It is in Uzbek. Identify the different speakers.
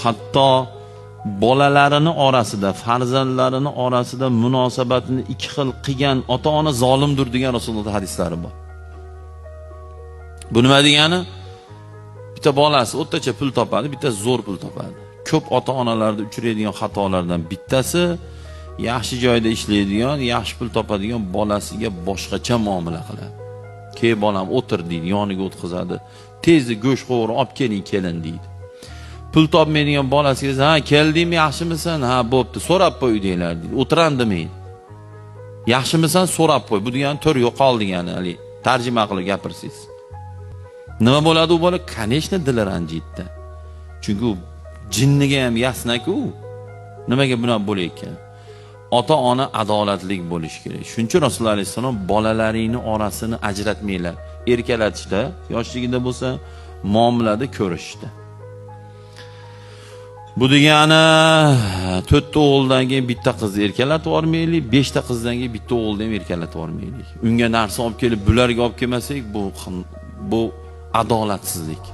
Speaker 1: Hatto bolalarini orasida, farzandlarini orasida munosabatini ikki xil qilgan ota-ona zolimdir degan Rasululloh hadislari bor. Bu nima degani? Bitta bolasi o'rtacha pul topadi, bitta zo'r pul topadi. Ko'p ota-onalarda uchraydigan xatolardan bittasi yaxshi joyda ishlaydigan, yaxshi pul topadigan bolasiga boshqacha muomala qiladi. "Kel bolam, o'tir" deydi, yoniga o'tqizadi. "Tezda go'sht qo'g'ri olib keling, kelin" deydi. Pul topmaydigan bolasiga, "Ha, keldingmi, yaxshimisan? Ha, bo'pti, so'rab qo'y uydagilar" deydi. O'tiram demaydi. Yaxshimisan, so'rab qo'y. Bu degani tur yo'qol degani, haligi tarjima qilib gapirsangiz. Nima bo'ladi u bola? Конечно, dili ranjiydi. Chunki u jinniga ham ясно-ku. Nimaga bunaqa bo'layotgan? Ota-ona adolatli bo'lishi kerak. Shuning uchun Rasululloh alayhissalom bolalaringni orasini ajratmanglar. Erkalatishda, yoshligida bo'lsa, muomalada ko'rishda. Bu degani to'rtta o'g'ildan keyin bitta qizni erkalatib yubormaylik, beshta qizdan keyin bitta o'g'ilni ham erkalatib yubormaylik. Unga narsa olib kelib, bularga olib kelmasak, bu adolatsizlik.